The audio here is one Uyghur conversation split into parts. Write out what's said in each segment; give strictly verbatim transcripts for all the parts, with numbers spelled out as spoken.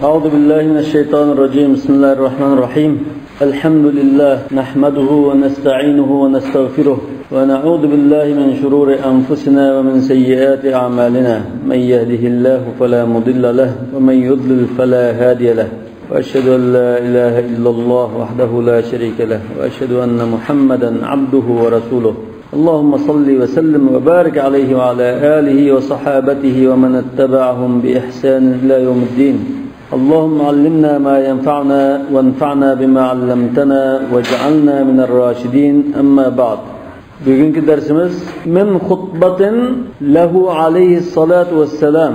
أعوذ بالله من الشيطان الرجيم. بسم الله الرحمن الرحيم. الحمد لله، نحمده ونستعينه ونستغفره، ونعوذ بالله من شرور أنفسنا ومن سيئات أعمالنا. من يهده الله فلا مضل له، ومن يضلل فلا هادي له. وأشهد أن لا إله إلا الله وحده لا شريك له، وأشهد أن محمدا عبده ورسوله. اللهم صل وسلم وبارك عليه وعلى آله وصحابته ومن اتبعهم بإحسان إلى يوم الدين. اللهم علمنا ما ينفعنا وانفعنا بما علمتنا واجعلنا من الراشدين. أما بعد. بۈگۈنكى دەرسىمىز من خطبة له عليه الصلاة والسلام.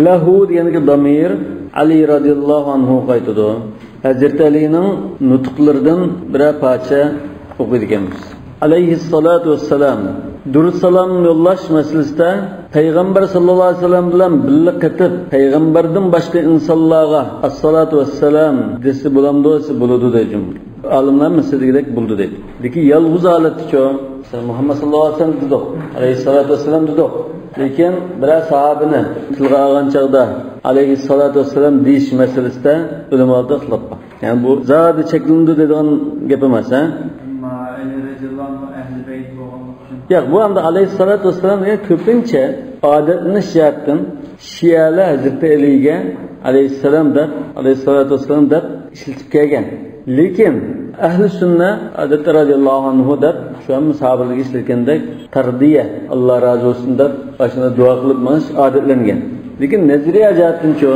له دېگەندىكى دامىر ئەلى رەزىياللاھۇ ئەنھۇغا قايتىدۇ. ھەزرىتى ئەلىنىڭ نۇتۇقلىرىدىن بىرەر پارچە ئوقۇيدىكەنمىز. ئەلەيھىسسالاتۇ ۋەسسالام دۇرۇت سالام يوللاش مەسىلىسىدە پەيغەمبەر ساللاللاھۇ ئەلەيھى ۋەسەللەم بىلەن بىللە قېتىپ، پەيغەمبەردىن باشقا ئىنسانلارغا ئەسسالاتۇ ۋەسسالام دېسە بولامدۇ دېسە، بولىدۇ دەيدۇ جۇمھۇر. ئالىملار مەسىلىدىكىدەك بولىدۇ دەيدۇ. لېكىن يالغۇز ھالەتتىچۇ؟ مەسىلەن، مۇھەممەد ساللاللاھۇ ئەلەيھى ۋەسەللەم دېدۇق، ئەلەيھىسسالاتۇ ۋەسسالام دېدۇق. لېكىن بىرەر ساھابىنى تىلغا ئالغان چاغدا ئەلەيھىسسالاتۇ ۋەسسالام دېيىش مەسىلىسىدە ئۆلىمالاردا ئىختىلاپ بار. يەنى بۇ زادى چەكلىنىدۇ دەيدىغان گەپ ئەمەس، ھە؟ ئەمما ئەلى رەزىياللاھۇ ئەنھۇ ئەھلى بەيت بولغانلىقى ئۈچۈن. ياق، بۇ ئەمدى ئەلەيھىسسالاتۇ ۋەسسالام دېگەن كۆپىنچە ئادەتلىنىش جەھەتتىن شىئەلەر ھەزرىتى ئەلىگە ئەلەيھىسسالام دەپ، ئەلەيھىسسالاتۇ ۋەسسالام دەپ ئىشلىتىپ كەلگەن. لېكىن ئەھلى سۈننە ئادەتتە رەزىياللاھۇ ئەنھۇ دەپ، شۇ ھەم ساھابىلەرگە ئىشلەتكەندەك تەردىيە، ئاللا رازى بولسۇن دەپ، ئاشۇنداق دۇئا قىلىپ مېڭىش ئادەتلەنگەن. لېكىن نەزەرىيە جەھەتتىنچۇ؟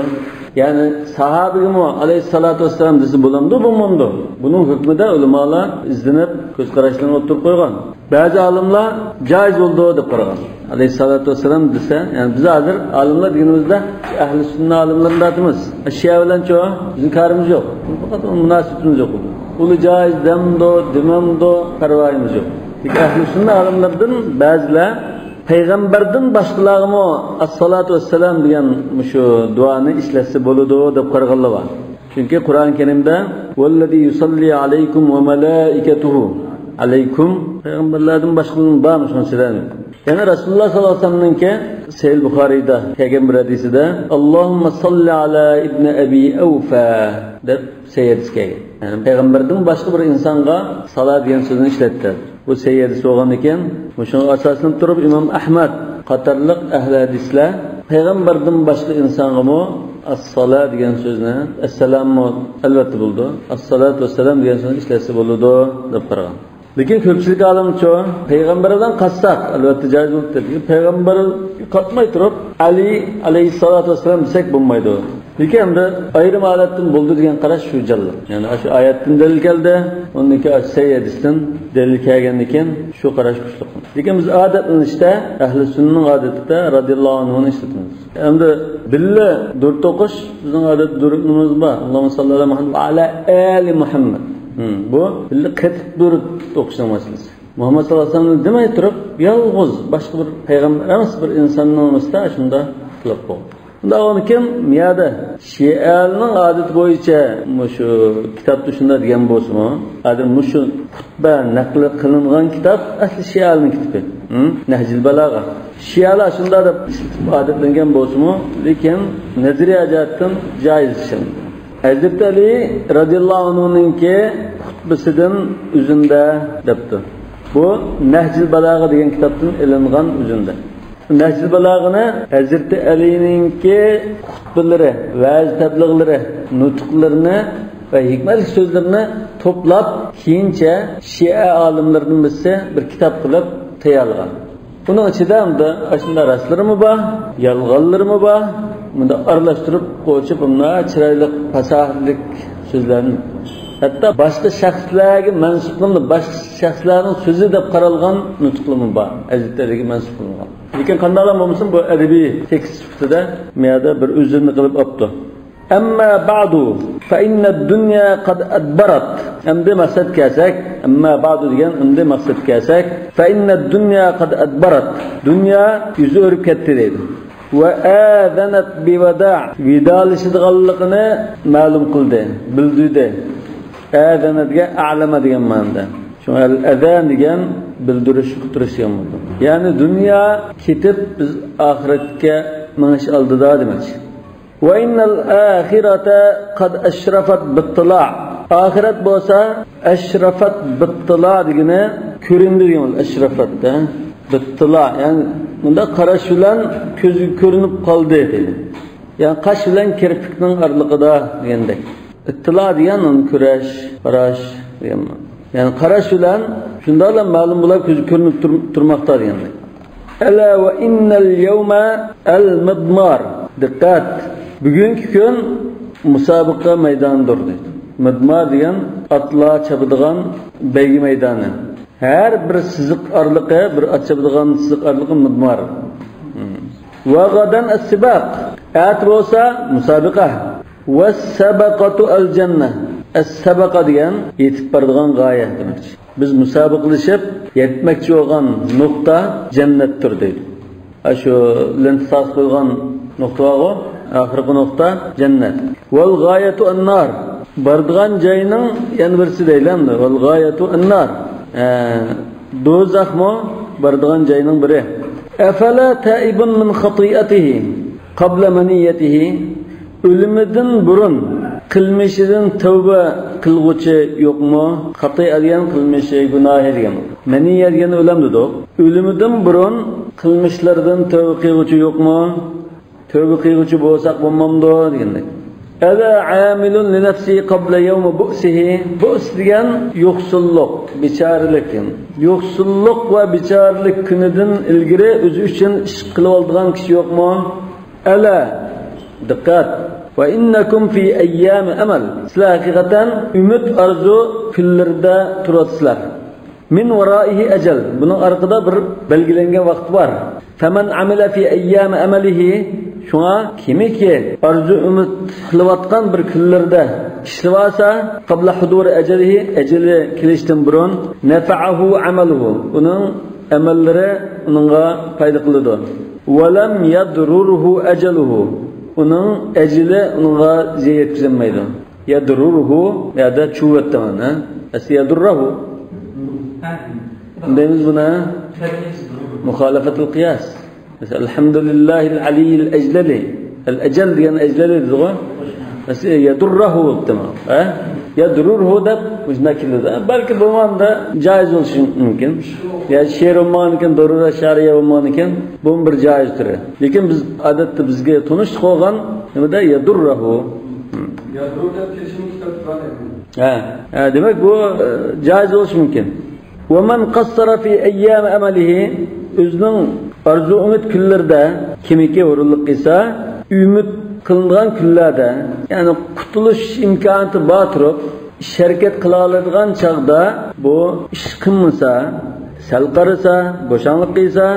يەنى ساھابىگىمۇ ئەلەيھىسسالاتۇ ۋەسسالام دېسە بولامدۇ، بولمامدۇ؟ بۇنىڭ ھۆكمىدە ئۆلىمالار ئىزدىنىپ كۆز قاراشلىرىنى ئوتتۇرىغا قويغان. بەزى ئالىملار جائىز بولىدۇ دەپ قارىغان. ئەلەيھىسسالاتۇ ۋەسسالام دېسە، يەنى بىز ھازىر ئالىملار دېگىنىمىزدە ئەھلى سۈننە ئالىملىرىنى ئېيتىمىز. شىئە بىلەنچۇ؟ بىزنىڭ كارىمىز يوق. پەقەت مۇناسىۋىتىمىز يوق. ئۇلار جائىز دەمدۇ، دېمەمدۇ، پەرۋايىمىز يوق. لېكىن ئەھلى سۈننە ئالىملىرىدىن بەزىلەر پەيغەمبەردىن باشقىلارغىمۇ ئەسسالاتۇ ۋەسسالام دېگەن مۇشۇ دۇئانى ئىشلەتسە بولىدۇ دەپ قارىغانلار بار. چۈنكى قۇرئان كەرىمدە ۋەللەزى يۇسەللى ئەلەيكۇم ۋە مەلائىكەتۇھۇ. ئەلەيكۇم، پەيغەمبەرلەردىن باشقىلىرىڭ بارمۇ شۇنىڭ ئىچىدە؟ يەنە رەسۇلۇللا ساللاللاھۇ ئەلەيھى ۋەسەللەمنىڭكى سەھىھ بۇخارىيدا كەلگەن بىر ھەدىسىدە، ئاللاھۇممە ساللى ئەلا ئىبنى ئەبى ئەۋفا دەپ سەھىھ ھەدىس كەلگەن. يەنى پەيغەمبەردىن باشقا بىر ئىنسانغا سالا دېگەن سۆزنى ئىشلەتتى. بۇ سەھىھ ھەدىس بولغاندىكىن، مۇشۇنىڭغا ئاساسلىنىپ تۇرۇپ ئىمام ئەھمەد قاتارلىق ئەھلى ھەدىسلەر پەيغەمبەردىن باشقا ئىنسانغىمۇ ئەسسالا دېگەن سۆزنى، ئەسسالاممۇ ئەلۋەتتە بولىدۇ، ئەسسالاتۇ ۋەسسالام دېگەن سۆزنى ئىشلەتسە بولىدۇ دەپ قارىغان. لېكىن كۆپچىلىك ئالىمچۇ، پەيغەمبەر بىلەن قاتساق ئەلۋەتتە جايىز بولۇپ كېتىدۇ. پەيغەمبەرگە قاتماي تۇرۇپ ئەلى ئەلەيھىسسالاتۇ ۋەسسالام دېسەك بولمايدۇ. لېكىن ئەمدى ئايرىم ھالەتتىن بولىدۇ دېگەن قاراش شۇ جانلىق. يەنى ئاشۇ ئايەتتىن دەلىل كەلدى، ئۇندىن كېيىن ئاشۇ سەھىھ ھەدىستىن دەلىل كەلگەندىن كېيىن شۇ قاراش كۈچلۈك. لېكىن بىز ئادەتلىنىشتە ئەھلى سۈننىنىڭ ئادىتىدە رەزىياللاھۇ ئەنھۇنى ئىشلىتىمىز. ئەمدى بىللە دۇرۇت ئوقۇش بىزنىڭ ئادەتتە دۇرۇتىمىز بار. ئاللاھۇممە ساللى ئەلا مۇھەممەد ۋە ئەلا ئالى مۇھەممەد. ھىم، بۇ بىللە قېتىپ دۇرۇت ئوقۇشنىڭ مەسىلىسى. مۇھەممەد ساللاللاھۇ ئەلەيھى ۋەسەللەم دېمەي تۇرۇپ، يالغۇز باشقا بىر پەيغەمبەر ئەمەس بىر ئىنساننىڭ ئۈستىدە شۇنداق قىلىپ قويغان. شۇنداق بولغاندىكىن، مۇ يەردە شىئەلىنىڭ ئادىتى بويىچە مۇشۇ كىتابتا شۇنداق دېگەن بولسىمۇ، ھازىر مۇشۇ خۇتبە نەقىل قىلىنغان كىتاب ئەسلى شىئەلىنىڭ كىتابى. ھىم؟ نەھجىل بالاغە. شىئەلەر شۇنداق دەپ ئادەتلەنگەن بولسىمۇ، لېكىن نەزەرىيە جەھەتتىن جايىز ئىش. ھەزرىتى ئەلى رەزىياللاھۇ ئەنھۇنىڭكى خۇتبىسىدىن ئۈزۈندە دەپتۇ. بۇ نەھجىل بالاغە دېگەن كىتابتىن ئېلىنغان ئۈزۈندە. نەھجىل بالاغىنى ھەزرىتى ئەلىنىڭكى خۇتبىلىرى، ۋەز تەبلىغلىرى، نۇتۇقلىرىنى ۋە ھېكمەتلىك سۆزلىرىنى توپلاپ، كېيىنچە شىئە ئالىملىرىدىن بىرسى بىر كىتاب قىلىپ تەييارلىغان. بۇنىڭ ئىچىدە ئەمدى ئاشۇنداق راستلىرىمۇ بار، يالغانلىرىمۇ بار. بۇنداق ئارىلاشتۇرۇپ، قوچۇپ، بۇنداق چىرايلىق، پاساھەتلىك سۆزلەرنى، ھەتتا باشقا شەخسلەرگە مەنسۇپ قىلىنىپ، باشقا شەخسلەرنىڭ سۆزى دەپ قارالغان نۇتۇقلىرىمۇ بار، ھەزرىتى ئەلىگە مەنسۇپ قىلىنغان. لېكىن قانداقلا بولمىسۇن، بۇ ئەدەبىي تېكىست سۈپىتىدە مۇ يەردە بىر ئۈزۈندە قىلىپ ئاپتۇ. ئەمما بەئدۇ، فەئىننەد دۇنيا قەد ئەدبەرەت. ئەمدى مەقسەتكە كەلسەك، ئەمما بەئدۇ دېگەن، ئەمدى مەقسەتكە كەلسەك، فەئىننەد دۇنيا قەد ئەدبەرەت. دۇنيا يۈز ئۆرۈپ كەتتى دەيدۇ. ۋە ئەزەنەت بىۋەدا، ۋىدالىشىدىغانلىقىنى مەلۇم قىلدى، بىلدۈردى. ئەزەنە دېگەن ئەلەمە دېگەن مەنىدە. شۇڭا ئەل ئەزان دېگەن بىلدۈرۈش، ئۇقتۇرۇش دېگەن بولىدۇ. يەنى دۇنيا كېتىپ، بىز ئاخىرەتكە مېڭىش ئالدىدا دېمەكچى. وإن الآخرة قد أشرفت بالطلاع. ئاخىرەت بولسا، ئەشرەفەت بىتتىلا دېگىنى كۆرۈندى دېگەن، ئەشرەفەت دە. بىتتىلا، يەنى مۇنداق قاراش بىلەن كۆزگە كۆرۈنۈپ قالدى دېگەن. يەنى قاش بىلەن كىرپىكنىڭ ئارىلىقىدا دېگەندەك. ئىتتىلا دېگەن ئۇنى كۆرەش، قاراش دېگەن. يەنى قاراش بىلەن شۇنداقلا مەلۇم بولۇپ كۆزگە كۆرۈنۈپ تۇر-، تۇرماقتا دېگەندەك. ألا وإن اليوم المضمار. دىققەت! بۈگۈنكى كۈن مۇسابىقە مەيدانىدۇر دەيدۇ. مىدمار دېگەن ئاتلار چاپىدىغان بەيگە مەيدانى. ھەر بىر سىزىق ئارىلىقى، بىر ئات چاپىدىغان سىزىق ئارىلىقى مىدمار. ۋە غەدەن ئەسسىباق. ئەتە بولسا مۇسابىقە. ۋەسسەبەقەتۇ ئەلجەننە. ئەسسەبەقە دېگەن يېتىپ بارىدىغان غايە دېمەكچى. بىز مۇسابىقىلىشىپ يەتمەكچى بولغان نۇقتا جەننەتتۇر دەيدۇ. ئاشۇ لېنتا تاسىپ قويغان نۇقتا بارغۇ، ئاخىرقى نۇقتا جەننەت. ۋەل غايەتۇ ئەننار. بارىدىغان جاينىڭ يەنە بىرسى دەيلى ئەمدى. ۋەل غايەتۇ ئەننار. ئە، دوزاخمۇ بارىدىغان جاينىڭ بىرى. ئەفەلا تائىبۇن مىن خەتىئەتىھى قەبلە مەنىيەتىھى. ئۆلۈمىدىن بۇرۇن قىلمىشىدىن تەۋبە قىلغۇچى يوقمۇ؟ خەتىئە دېگەن قىلمىشى، گۇناھى دېگەن. مەنىيە دېگەن ئۆلەم دېدۇق. ئۆلۈمىدىن بۇرۇن قىلمىشلىرىدىن تەۋبە قىلغۇچى يوقمۇ؟ تەۋبە قىلغۇچى بولساق بولمامدۇ دېگەندەك. ئەلا ئامىلۇن لىنەفسىھى قەبلە يەۋمى بۇئسىھى. بۇئس دېگەن يوقسۇللۇق، بىچارىلىك. يوقسۇللۇق ۋە بىچارىلىك كۈنىدىن ئىلگىرى ئۆزى ئۈچۈن ئىش قىلىۋالىدىغان كىشى يوقمۇ؟ ئەلا، دىققەت! ۋە ئىننەكۇم فى ئەييامى ئەمەل. سىلەر ھەقىقەتەن ئۈمىد، ئارزۇ كۈنلىرىدە تۇرۇۋاتىسىلەر. مىن ۋارائىھى ئەجەل. بۇنىڭ ئارقىدا بىر بەلگىلەنگەن ۋاقىت بار. فەمەن ئەمىلە فى ئەييامى ئەمەلىھى. شۇڭا كىمكى ئارزۇ ئۈمىد قىلىۋاتقان بىر كۈنلىرىدە ئىشلىۋالسا، قەبلە ھۇدۇرى ئەجەلىھى، ئەجىلى كېلىشتىن بۇرۇن، نەفەئەھۇ ئەمەلۇھۇ. ئۇنىڭ ئەمەللىرى ئۇنىڭغا پايدا قىلىدۇ. ۋەلەم يەدرۇرھۇ ئەجەلۇھۇ. ئۇنىڭ ئەجىلى ئۇنىڭغا زىيان يەتكۈزەلمەيدۇ. يەدرۇرھۇ، بۇ يەردە چۇۋەتتىم مانا. ئەسلى يەدۇررەھۇ دەيمىز بۇنى. مۇخالىفەتۇل قىياس. مەسىلەن، ئەلھەمدۇلىللاھىل ئەلىييىل ئەجلەلى. ئەل ئەجەل دېگەن ئەجلەلى دېدىغۇ. مەسىلەن، يەدۇررەھۇ بوپتىمۇ؟ ھە؟ يەدرۇرھۇ دەپ مۇشۇنداق كېلىدۇ. بەلكى بولمىغاندا جائىز بولۇشى مۇمكىن. يا شېئىر بولمىغانىكەن، دۇررە شەئرىيە بولمىغانىكەن، بۇمۇ بىر جائىز تۈرى. لېكىن بىز ئادەتتە بىزگە تونۇش قىلغان نېمىدە يەدۇررەھۇ. يەدرۇر دەپ كېلىشىمۇ كىتابتا بار ئەمدى. ھە، ھە، دېمەك بۇ، ئە، جائىز بولۇشى مۇمكىن. ۋەمەن قەسسەرە فى ئەييامى ئەمەلىھى، ئۆزىنىڭ ئارزۇ ئۈمىد كۈنلىرىدە كىمكى ھۇرۇنلۇق قىلسا، ئۈمىد قىلىنىدىغان كۈنلەردە، يەنى قۇتۇلۇش ئىمكانىيىتى بار تۇرۇپ، ئىش ھەرىكەت قىلالايدىغان چاغدا بۇ ئىش قىلمىسا، سەل قارىسا، بوشاڭلىق قىلسا،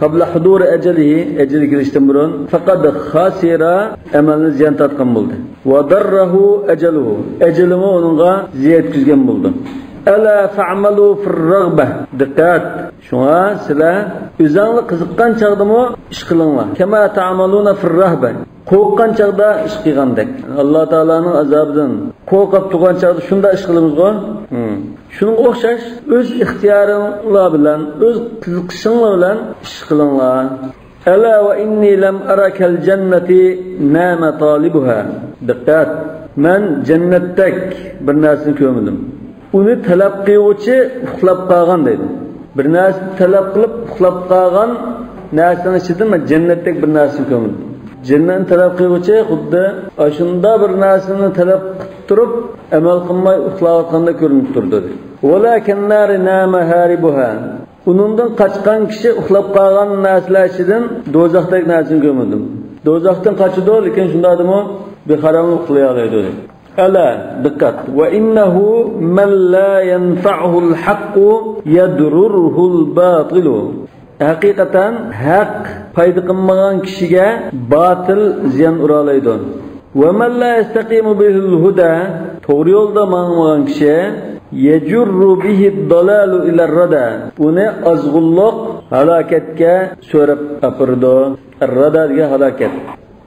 قەبلە ھۇدۇرى ئەجەلىھى، ئەجىلى كېلىشتىن بۇرۇن، فەقەد خاسىرە، ئەمەلنى زىيان تارتقان بولدى. ۋەدەررەھۇ ئەجەلۇھۇ، ئەجىلىمۇ ئۇنىڭغا زىيان يەتكۈزگەن بولدى. ئەلا فەئمەلۇ فىررەغبە. دىققەت! شۇڭا سىلەر ئۆزەڭلار قىزىققان چاغدىمۇ ئىش قىلىڭلار. كەما تەئمەلۇنە فىررەھبە. قورققان چاغدا ئىش قىلغاندەك. ئاللا تائالانىڭ ئازابىدىن قورقۇپ تۇرغان چاغدا شۇنداق ئىش قىلىمىزغۇ؟ ھىم. شۇنىڭغا ئوخشاش ئۆز ئىختىيارىڭلار بىلەن، ئۆز قىزىقىشىڭلار بىلەن ئىش قىلىڭلار. ئەلا ۋە ئىننى لەم ئەرە كەل جەننەتى نامە تالىبۇھا. دىققەت! مەن جەننەتتەك بىر نەرسىنى كۆرمىدىم. ئۇنى تەلەپ قىلغۇچى ئۇخلاپ قالغان دەيدۇ. بىر نەرسىنى تەلەپ قىلىپ ئۇخلاپ قالغان نەرسىنىڭ ئىچىدىن مەن جەننەتتەك بىر نەرسىنى كۆرمىدىم. جەننەتنى تەلەپ قىلغۇچى خۇددى ئاشۇنداق بىر نەرسىنى تەلەپ قىلىپ تۇرۇپ، ئەمەل قىلماي ئۇخلاۋاتقاندەك كۆرۈنۈپ تۇرىدۇ، دەيدۇ. ۋەلە كەننارى نامە ھارىبۇھا. ئۇنىڭدىن قاچقان كىشى ئۇخلاپ قالغان نەرسىلەر ئىچىدىن دوزاختەك نەرسىنى كۆرمىدىم. دوزاختىن قاچىدۇ، لېكىن شۇنداقتىمۇ بىخاراملىق ئۇخلىيالايدۇ، دەيدۇ. ئەلا، دىققەت! ۋە ئىننەھۇ مەن لا يەنفەئۇھۇل ھەققۇ يەدرۇرھۇل باتىلۇ. ھەقىقەتەن ھەق پايدا قىلمىغان كىشىگە باتىل زىيان ئۇرالايدۇ. ۋە مەن لا يەستەقىمۇ بىھىل ھۇدە، توغرا يولدا ماڭمىغان كىشى، يەجۇررۇ بىھىد دالالۇ ئىلەر رەدە، ئۇنى ئازغۇنلۇق ھالاكەتكە سۆرەپ ئاپىرىدۇ. ئەر رەدە دېگەن ھالاكەت.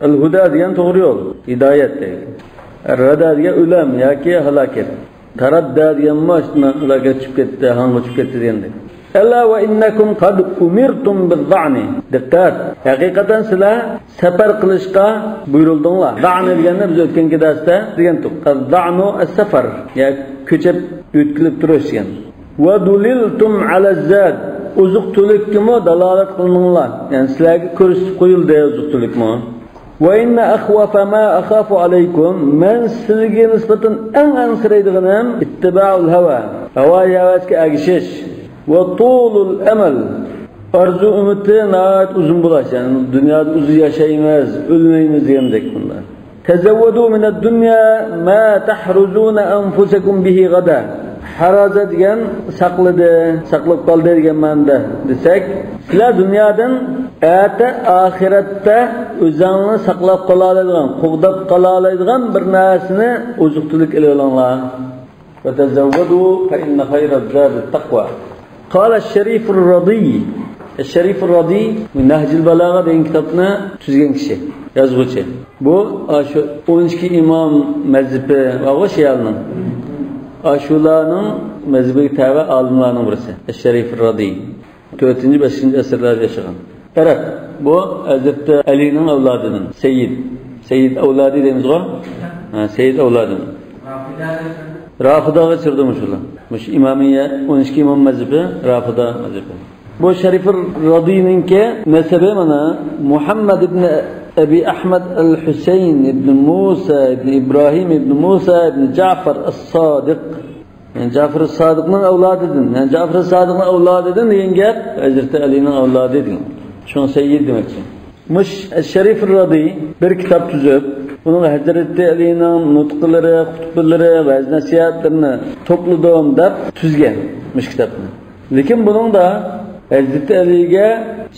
ئەل ھۇدە دېگەن توغرا يول، ھىدايەت دەيدۇ. ئەر رەدە دېگەن ئۆلۈم ياكى ھالاكەت. تەرەددە دېگەن مانا شۇنداق ھالاكەت چۈشۈپ كەتتى، ھاڭغا چۈشۈپ كەتتى دېگەندەك. ألا وإنكم قد أمرتم بالظعن. دىققەت! ھەقىقەتەن سىلەر سەپەر قىلىشقا بۇيرۇلدۇڭلار. زەئن دېگەننى بىز ئۆتكەنكى دەرستە دېگەنتۇق. الظعن السفر، يا كۆچۈپ ئۆتكىلىپ تۇرۇش دېگەن. وذللتم على الزاد. ئوزۇق-تۈلۈككىمۇ دالالەت قىلىنىڭلار. يەنى سىلەرگە كۆرسىتىپ قويۇلدى ئوزۇق-تۈلۈكمۇ. وإن أخوف ما أخاف عليكم، مەن سىلەرگە نىسبەتەن ئەڭ ئەنسىرەيدىغىنىم اتباع الهوى، ھاۋايى ھەۋەسكە ئەگىشىش. وطول الأمل، ئارزۇ ئۈمىدى ناھايىتى ئۇزۇن بولۇش، يەنى دۇنيادا ئۇزۇن ياشايمىز، ئۆلمەيمىز دېگەندەك بۇنداق. تزودوا من الدنيا ما تحرزون أنفسكم به غدا. ھەرەزە دېگەن ساقلىدى، ساقلاپ قالدى دېگەن مەنىدە دېسەك، سىلەر دۇنيادىن ئەتە ئاخىرەتتە ئۆزۈڭلارنى ساقلاپ قالالايدىغان، قوغداپ قالالايدىغان بىر نەرسىنى ئوزۇق-تۈلۈك ئېلىۋېلىڭلار. وتزودوا فإن خير الزاد التقوى. قال الشريف الرضي. شەرىف رادىي نەھجۇل بالاغە دېگەن كىتابنى تۈزگەن كىشى، يازغۇچى. بۇ، ئاشۇ ئون ئىككى ئىمام مەزھىپى بارغۇ شىئەلىنىڭ. ئاشۇلارنىڭ مەزھىپىگە تەۋە ئالىملارنىڭ بىرسى. شەرىف رادىي. تۆتىنچى، بەشىنچى ئەسىرلەردە ياشىغان. ئەرەب. بۇ ھەزرىتى ئەلىنىڭ ئەۋلادىدىن. سەييىد. سەييىد ئەۋلادى دەيمىزغۇ؟ ھە، سەييىد ئەۋلادى. رافىداغا چىرىدۇ مۇشۇلار. مۇشۇ ئىمامىيە، ئون ئىككى ئىمام مەزھىپى، رافىدا مەزھىپى. بۇ شەرىف رادىينىڭكى نەسەبى مانا مۇھەممەد ئىبن ئەبى ئەھمەد ئەل ھۈسەين ئىبن مۇسا ئىبن ئىبراھىم ئىبن مۇسا ئىبن جەفەر ئەس-سادىق. يەنى جەفەر سادىقنىڭ ئەۋلادىدىن، يەنى جەفەر سادىقنىڭ ئەۋلادىدىن دېگەن گەپ، ھەزرىتى ئەلىنىڭ ئەۋلادى دېگەن. شۇڭا سەييىد دېمەكچى. مۇش شەرىف رادىي بىر كىتاب تۈزۈپ، بۇنىڭ ھەزرىتى ئەلىنىڭ نۇتقىلىرى، خۇتبىلىرى، ۋەز نەسىھەتلىرىنى توپلىدىم دەپ تۈزگەن مۇش كىتابنى. لېكىن بۇنىڭدا ھەزرىتى ئەلىگە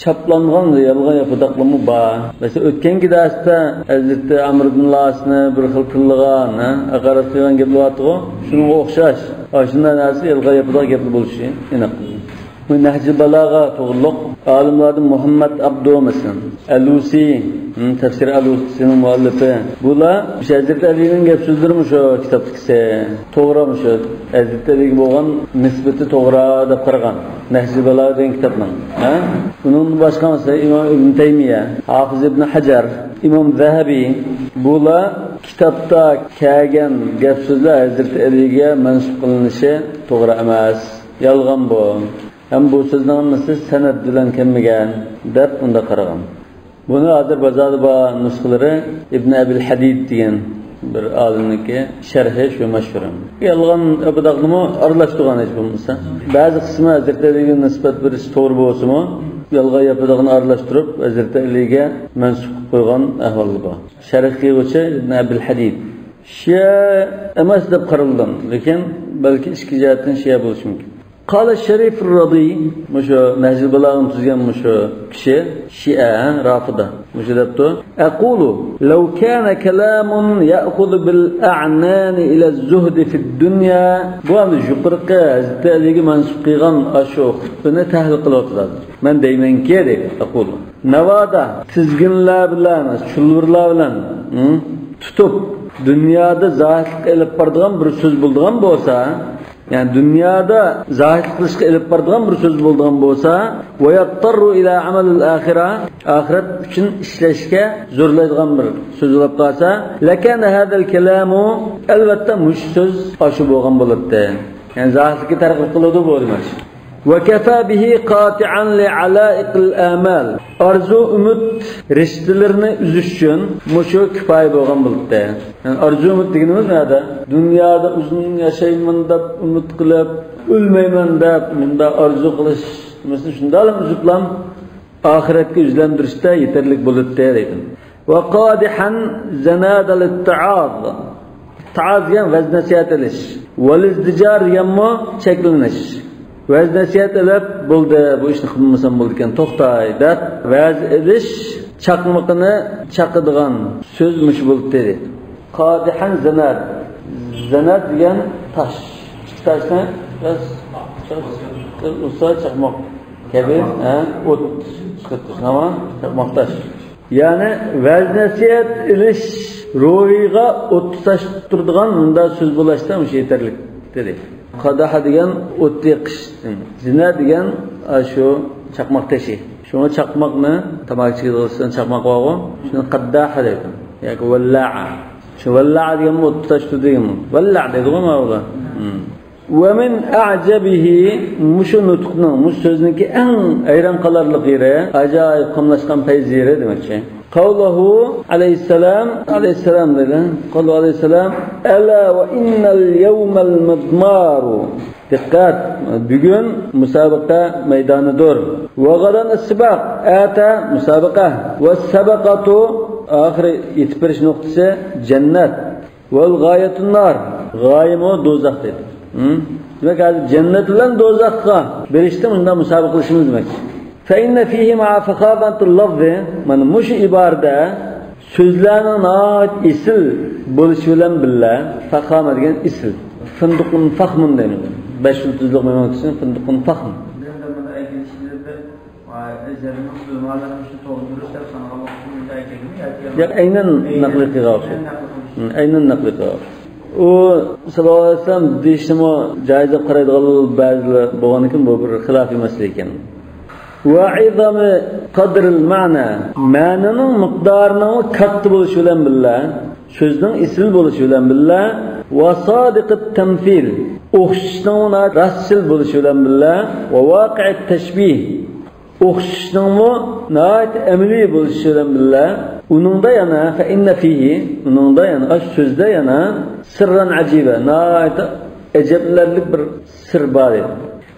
چاپلانغان يالغان ياپىداقلىرىمۇ بار. مەسىلەن، ئۆتكەنكى دەرستە ھەزرىتى ئەمر ئىبن ئاسنى بىر خىل تىللىغان، ھە، ھاقارەت قىلغان گەپلەر بارتىغۇ، شۇنىڭغا ئوخشاش. ئاشۇنداق نەرسە يالغان ياپىداق گەپلەر بولۇشى ئېنىق. بۇ نەھجى بالاغا توغرۇلۇق ئالىملاردىن مۇھەممەد ئابدۇ، مەسىلەن، ئەلۇسى، ھىم، تەفسىر ئەلۇسىنىڭ مۇئەللىپى. بۇلار مۇشۇ ھەزرىتى ئەلىنىڭ گەپ سۆزلىرى مۇشۇ كىتابتىكىسى. توغرا مۇشۇ. ھەزرىتى ئەلىگە بولغان نىسبىتى توغرا دەپ قارىغان. نەھجى بالاغا دېگەن كىتابنىڭ. ھە؟ بۇنىڭدىن باشقا مەسىلەن ئىمام ئىبن تەيمىيە، ھافىز ئىبن ھەجەر، ئىمام زەھەبى. بۇلار كىتابتا كەلگەن گەپ سۆزلەر ھەزرىتى ئەلىگە مەنسۇپ قىلىنىشى توغرا ئەمەس. يالغان بۇ. ھەم بۇ سۆزنىڭ ھەممىسى سەنەد بىلەن كەلمىگەن دەپ ئۇنداق قارىغان. بۇنى ھازىر بازاردا بار نۇسخىلىرى ئىبن ئەبىل ھەدىد دېگەن بىر ئالىمنىڭكى شەرھى شۇ مەشھۇر. يالغان ئەبۇداغنىمۇ ئارىلاشتۇرغان ھېچ بولمىسا. بەزى قىسمى ھەزرىتى ئەلىگە نىسبەت بېرىش توغرا بولسىمۇ، يالغان ئەبۇداغنى ئارىلاشتۇرۇپ ھەزرىتى ئەلىگە مەنسۇپ قىلىپ قويغان ئەھۋاللار بار. شەرھ قىلغۇچى ئىبن ئەبىل ھەدىد. شىئە ئەمەس دەپ قارىلىدۇ، لېكىن بەلكى ئىچكى جەھەتتىن شىئە بولۇشى مۇمكىن. قال الشريف الرضي، مۇشۇ نەھجۇل بالاغىنى تۈزگەن مۇشۇ كىشى شىئە، رافىدا. مۇشۇ دەپتۇ: أقول لو كان كلام يأخذ بالأعنان إلى الزهد في الدنيا. بۇ ئەمدى يۇقىرىقى ھەزرىتى ئەلىگە مەنسۇپ قىلغان ئاشۇ خۇتبىنى تەھلىل قىلىۋاتىدۇ. مەن دەيمەنكى، دەيدۇ، أقول. ناۋادا تىزگىنلەر بىلەن، چۇلۋۇرلار بىلەن، ھە، تۇتۇپ، دۇنيادا زاھىتلىق ئېلىپ بارىدىغان بىر سۆز بولىدىغان بولسا، يەنى دۇنيادا زاھىتلىق قىلىشقا ئېلىپ بارىدىغان بىر سۆز بولىدىغان بولسا، ويضطر إلى عمل الآخرة، ئاخىرەت ئۈچۈن ئىشلەشكە زورلايدىغان بىر سۆز بولۇپ قالسا، لكان هذا الكلام، ئەلۋەتتە مۇشۇ سۆز ئاشۇ بولغان بولاتتى. يەنى زاھىتلىققا تەرغىب قىلىدۇ بۇ، دېمەك. وكفى به قاطعا لعلائق الآمال. ئارزۇ ئۈمىد رىشتىلىرىنى ئۈزۈش ئۈچۈن مۇشۇ كۇپايە بولغان بولاتتى. يەنى ئارزۇ ئۈمىد دېگىنىمىز نەدە؟ دۇنيادا ئۇزۇن ياشايمەن دەپ ئۈمىد قىلىپ، ئۆلمەيمەن دەپ مۇنداق ئارزۇ قىلىش، مەسىلەن، شۇنداقلا ئۈزۈپلا ئاخىرەتكە يۈزلەندۈرۈشتە يېتەرلىك بولاتتى دەيدۇ. وقادحا زناد الاتعاظ. اتعاظ دېگەن ۋەز نەسىھەت ئېلىش. والازدجار دېگەنمۇ چەكلىنىش. ۋەز نەسىھەت ئېلىپ، بولدى، بۇ ئىشنى قىلمىسام بولىدىكەن، توختاي دەپ ۋەز ئېلىش چاقمىقىنى چاقىدىغان سۆز مۇشۇ بولۇپ دېدى. قادحا زناد. زناد دېگەن تاش. ئىككى تاشنى بىز، بىز ئۇرسا چاقماق كەبى، ھە، ئوت چىقىرىدۇ. تامام، چاقماق تاش. يەنى ۋەز نەسىھەت ئېلىش روھىغا ئوت تۇتاشتۇرىدىغان مۇنداق سۆز بولۇشتا مۇشۇ يېتەرلىك دېدى. قاداھا دېگەن ئوت يېقىش، زىنا دېگەن، ئا، شۇ چاقماق تېشى. شۇڭا چاقماقنى، تاماكا چېكىدىغان چاقماق بارغۇ، شۇنى قاداھا دەيدۇ. ياكى ۋەللاھا. شۇ ۋەللاھا دېگەن ئوت تۇتاش تۇتىدىغان. ۋەللاھ دەيدىغۇ ماۋۇلار. ھىم. ۋە مىن ئەئجەبىھى، مۇشۇ نۇتۇقنىڭ، مۇشۇ سۆزنىڭكى ئەڭ ھەيران قالارلىق يېرى، ئاجايىپ قاملاشقان پەيز يېرى دېمەكچى. قەۋلۇھۇ ئەلەيھىسسالام، ئەلەيھىسسالام دېدى. قەۋلۇھۇ ئەلەيھىسسالام، ئەلا ۋە ئىننەل يەۋمەل مىزمارۇ. دىققەت، بۈگۈن مۇسابىقە مەيدانىدۇر. ۋە غەدەن ئىسسىباق، ئەتە مۇسابىقە. ۋە سەبەقەتۇ، ئاخىرى يېتىپ بېرىش نۇقتىسى جەننەت. ۋەل غايەتۇن نار، غايىمۇ دوزاخ دېدى. ھىم؟ دېمەك، ھازىر جەننەت بىلەن دوزاخقا بېرىشتە مۇنداق مۇسابىقىلىشىمىز دېمەك. فەئىننە فىھىما فەخامەتۇل لەفزى، مانا مۇشۇ ئىبارىدە سۆزلەرنىڭ ناھايىتى ئېسىل بولۇشى بىلەن بىللە، فەخامە دېگەن ئېسىل. فىندۇقۇن فەخمۇن دەيمىز. بەش يۇلتۇزلۇق مېھمانخانىسى فىندۇقۇن فەخم. Vay, Ezhelimiz Zulmalar'ın şu toldurursa sanalım. ياق، ئەينەن نەقلى قىلغان ئوخشايدۇ. ئەينەن نەقلى قىلغان ئوخشايدۇ. ئۇ سەللەللاھۇ ئەلەيھى ۋەسەللەم دېيىشىمۇ جايىز دەپ قارايدىغان بەزىلەر بولغاندىكىن، بۇ بىر خىلاپىي مەسىلە ئىكەن. وعظم قدر المعنى، مەنىنىڭ مىقدارىنىڭ كاتتا بولۇشى بىلەن بىللە، سۆزنىڭ ئېسىل بولۇشى بىلەن بىللە، وصادق التمثيل، ئوخشىشنىڭ راستچىل بولۇشى بىلەن بىللە، وواقع التشبيه، ئوخشىشنىڭمۇ ناھايىتى ئەمەلىي بولۇشى بىلەن بىللە، ئۇنىڭدا يەنە، فەئىننە فىھى، ئۇنىڭدا يەنە، ئاشۇ سۆزدە يەنە، سىررەن ئەجىبە، ناھايىتى ئەجەبلىنەرلىك بىر سىر بار ئىدى.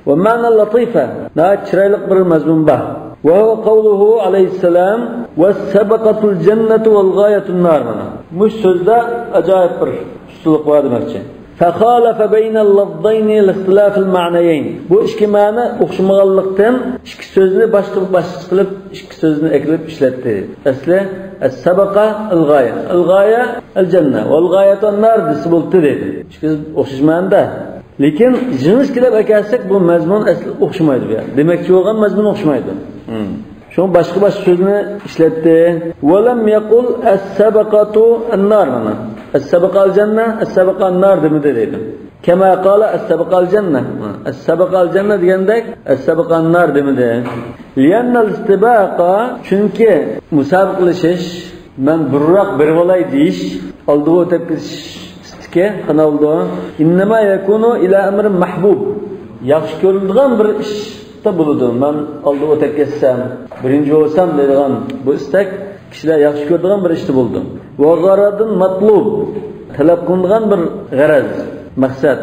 ۋە مەنەن لەتىفە، ناھايىتى چىرايلىق بىر مەزمۇن بار. ۋە ھۇۋە قەۋلۇھۇ ئەلەيھىسسالام، ۋەسسەبەقەتۇل جەننەتۇ ۋەل غايەتۇن نار، مانا. مۇشۇ سۆزدە ئاجايىپ بىر ئۇستىلىق بار دېمەكچى. فخالف بين اللفظين لاختلاف المعنيين. بۇ ئىككى مەنە ئوخشىمىغانلىقتىن، ئىككى سۆزنى باشقا، باشقىچە قىلىپ، ئىككى سۆزنى ئەكىلىپ ئىشلەتتى. ئەسلى، ئەسسەبەقە، ئەلغايە. ئەلغايە، ئەلجەننە. ۋەلغايەتۇ ئەننار دېسە بولدى دېدى. ئىككىسى ئوخشاش مەنىدە. لېكىن، يېڭىچە كېلىپ ئەكەلسەك، بۇ مەزمۇن ئەسلى ئوخشىمايدۇ بۇ يەردە. دېمەكچى بولغان مەزمۇن ئوخشىمايدۇ. ھىم. شۇڭا باشقا-باشقا سۆزنى ئىشلەتتى. ولم يقل السبقة النار، مانا. السبقة الجنة، السبقة النار دېمىدى دەيدۇ. كما قال السبقة الجنة. السبقة الجنة دېگەندەك، السبقة النار دېمىدى. لأن السباق، چۈنكى مۇسابىقىلىشىش، مەن بۇرۇنراق بېرىۋالاي دېيىش، ئالدىغا ئۆتۈپ كېتىش. ئىستىكى قانداق بولىدۇ؟ إنما يكون إلى أمر محبوب. ياخشى كۆرۈلىدىغان بىر ئىشتا بولىدۇ. مەن ئالدىغا ئۆتۈپ كەتسەم، بىرىنچى بولسام دەيدىغان بۇ ئىستەك كىشىلەر ياخشى كۆرىدىغان بىر ئىشتا بولىدۇ. وغرض مطلوب، تەلەپ قىلىنىدىغان بىر غەرەز، مەقسەت.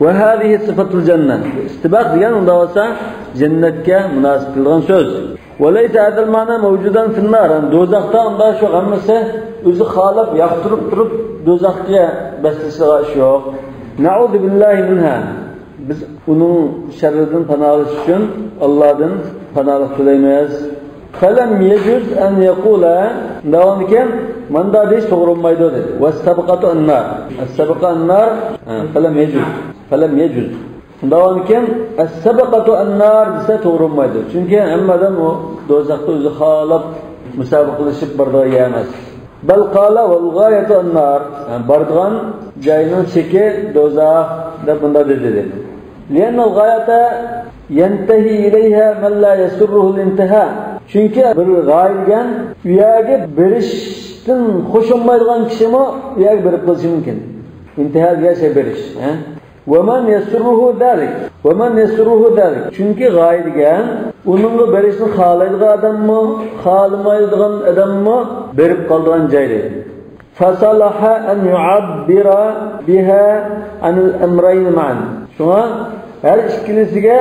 وهذه صفة الجنة. ئىستىباق دېگەن ئۇنداق بولسا جەننەتكە مۇناسىپ كېلىدىغان سۆز. وليس هذا المعنى موجودا في النار. يەنى دوزاختا ئۇنداق شۇ ھەممىسى ئۆزى خالاپ ياقتۇرۇپ تۇرۇپ دوزاخقا بەسلىشىدىغان ئىش يوق. نعوذ بالله منها. بىز ئۇنىڭ شەررىدىن پاناھلىنىش ئۈچۈن ئاللادىن پاناھلىق تىلەيمىز. فلم يجز أن يقول، داۋامىكەن، ماندا دېيىش توغرا بولمايدۇ دېدى. والسبقة النار. السبقة النار، ھە، فلم يجز. فلم يجز. داۋامىكەن، السبقة النار دېسە توغرا بولمايدۇ. چۈنكى ھەممە ئادەم ئۇ دوزاختا ئۆزى خالاپ مۇسابىقىلىشىپ بارىدىغان يەر ئەمەس. بل قال والغاية النار. بارىدىغان جاينىڭ چېكى دوزاخ دەپ بۇنداق دېدى. لأن الغاية ينتهي إليها من لا يسره الانتهاء. چۈنكى بىر غايە دېگەن ئۇ يەرگە بېرىشتىن خوش بولمايدىغان كىشىمۇ ئۇ يەرگە بېرىپ قېلىشى مۇمكىن. ئىنتىھا دېگەن شەي بېرىش، ھە؟ ومن يسره ذلك. ومن يسره ذلك. چۈنكى غايە دېگەن ئۇنىڭغا بېرىشنى خالايدىغان ئادەممۇ، خالىمايدىغان ئادەممۇ بېرىپ قالىدىغان جاي دەيدۇ. فصلح أن يعبر بها عن الأمرين معا. شۇڭا ھەر ئىككىلىسىگە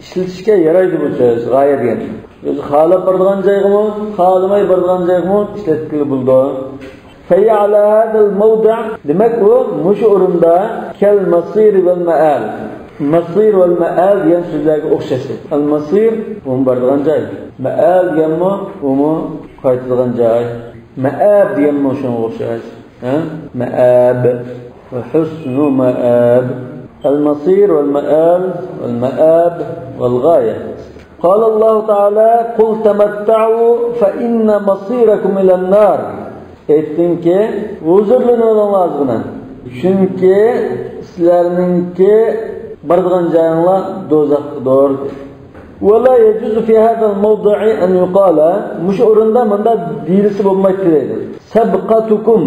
ئىشلىتىشكە يارايدۇ بۇ سۆز، غايە دېگەن. ئۆزى خالاپ بارىدىغان جايغىمۇ، خالىماي بارىدىغان جايغىمۇ ئىشلەتكىلى بولىدۇ. فهي على هذا الموضع، دېمەك، ئۇ مۇشۇ ئورۇندا كالمصير والمآل. مصير والمآل دېگەن سۆزلەرگە ئوخشاش. ئەلمەسىر، ئۇمۇ بارىدىغان جاي. مەئال دېگەنمۇ، ئۇمۇ قايتىدىغان جاي. مەئاب دېگەنمۇ شۇنىڭغا ئوخشاش. ھە؟ مەئاب. وحسن مآب. المصير والمآل والمآب والغاية. قال الله تعالى: قل تمتعوا فإن مصيركم إلى النار. ئېيتقىنكى، ھۇزۇرلىنىۋېلىڭلار ئازغىنە. چۈنكى سىلەرنىڭكى بارىدىغان جايىڭلار دوزاختۇر. ولا يجوز في هذا الموضع أن يقال، مۇشۇ ئورۇندا مۇنداق دېيىلسە بولمايتتى دەيدۇ. سبقتكم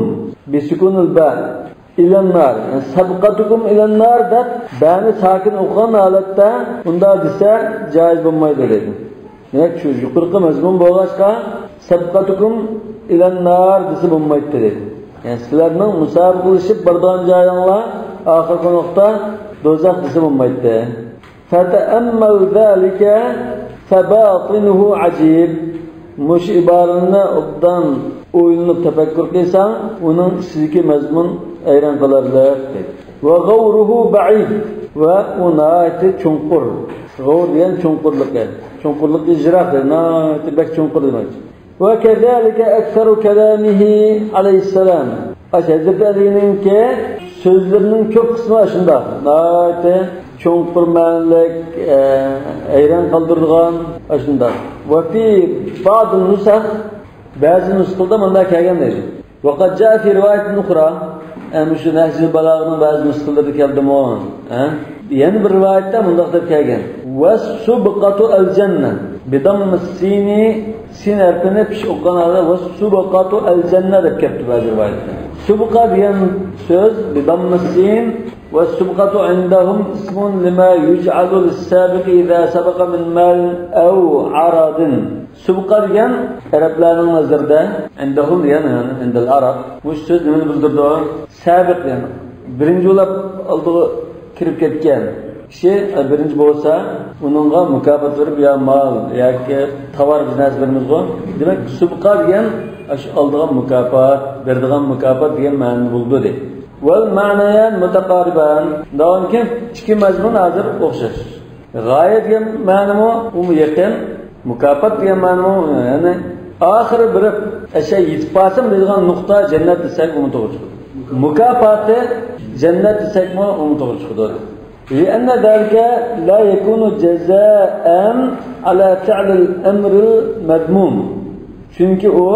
بسكون الباء إلى النار. يەنى سبقتكم إلى النار دەپ بەنى ساكىن ئوقۇغان ھالەتتە ئۇنداق دېسە جائىز بولمايدۇ دەيدۇ. دېمەك، شۇ يۇقىرىقى مەزمۇن بولغاچقا، سەبقەتۇكۇم ئىلەننار دېسە بولمايتتى دەيدۇ. يەنى سىلەرنىڭ مۇسابىقىلىشىپ بارىدىغان جايىڭلار ئاخىرقى نۇقتا دوزاخ دېسە بولمايتتى. فتأمل ذلك فباطنه عجيب. مۇشۇ ئىبارىنى ئوبدان ئويلىنىپ تەپەككۇر قىلساڭ، ئۇنىڭ ئىچىدىكى مەزمۇن ھەيران قالارلىق دەيدۇ. وغوره بعيد. ۋە ئۇ ناھايىتى چوڭقۇر. غور دېگەن چوڭقۇرلۇقى. چوڭقۇرلۇقى يىراق دېگەن، ناھايىتى بەك چوڭقۇر دېمەك. وكذلك أكثر كلامه عليه السلام. ئاشۇ ھەزرىتى ئەلىنىڭكى سۆزلىرىنىڭ كۆپ قىسمى ئاشۇنداق. ناھايىتى چوڭقۇر مەنىلىك، ئە، ھەيران قالدۇرىدىغان ئاشۇنداق. وفي بعض النسخ، بەزى نۇسخىلاردا مۇنداق كەلگەن دەيدۇ. وقد جاء في رواية أخرى، ئە، مۇشۇ نەھجۇل بالاغىنىڭ بەزى نۇسخىلىرىدا كەلدىمۇ؟ ئە؟ يەنە بىر رىۋايەتتە مۇنداق دەپ كەلگەن. والسبقة الجنة بضم السين، سىن ھەرپىنى پىش ئوقۇغان ھالدا والسبقة الجنة دەپ كەپتۇ بەزى رىۋايەتتە. سۇبقا دېگەن سۆز بضم السين، والسبقة عندهم اسم لما يجعل للسابق إذا سبق من مال أو عرض. سۇبقا دېگەن ئەرەبلەرنىڭ نەزىرىدە، عندهم دېگەن، يەنى عند العرب، مۇشۇ سۆز نېمىنى بىلدۈرىدۇ؟ سابىق دېگەن، بىرىنچى بولۇپ ئالدىغا كىرىپ كەتكەن كىشى، ئە، بىرىنچى بولسا، ئۇنىڭغا مۇكاپات بېرىپ، يا مال ياكى تاۋار، بىز نەرسە بېرىمىزغۇ. دېمەك، سۇبقا دېگەن ئاشۇ ئالىدىغان مۇكاپات، بېرىدىغان مۇكاپات دېگەن مەنىنى بولىدۇ دەيدۇ. والمعنيان متقاربان. داۋامكى ئىككى مەزمۇن ھازىر ئوخشاش. غايە دېگەن مەنىمۇ ئۇمۇ يېقىن، مۇكاپات دېگەن مەنىمۇ، يەنى ئاخىرى بېرىپ، ئەشە يېتىپ بارسام دەيدىغان نۇقتا جەننەت دېسەك ئۇمۇ توغرا چىقىدۇ. مۇكاپاتى جەننەت دېسەكمۇ ئۇمۇ توغرا چىقىدۇ. لأن ذلك لا يكون جزاء على فعل الأمر المذموم. چۈنكى ئۇ،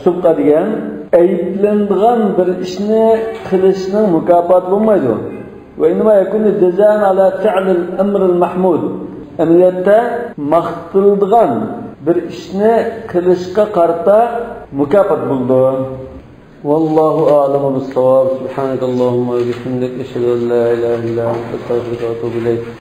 سۇبقا دېگەن، ئەيىبلىنىدىغان بىر ئىشنى قىلىشنىڭ مۇكاپاتى بولمايدۇ. وإنما يكون جزاء على فعل الأمر المحمود. ئەمەلىيەتتە ماختىلىدىغان بىر ئىشنى قىلىشقا قارىتا مۇكاپات بولىدۇ. والله أعلم بالصواب. سبحانك اللهم وبحمدك، أشهد أن لا إله إلا أنت، أستغفرك وأتوب إليك.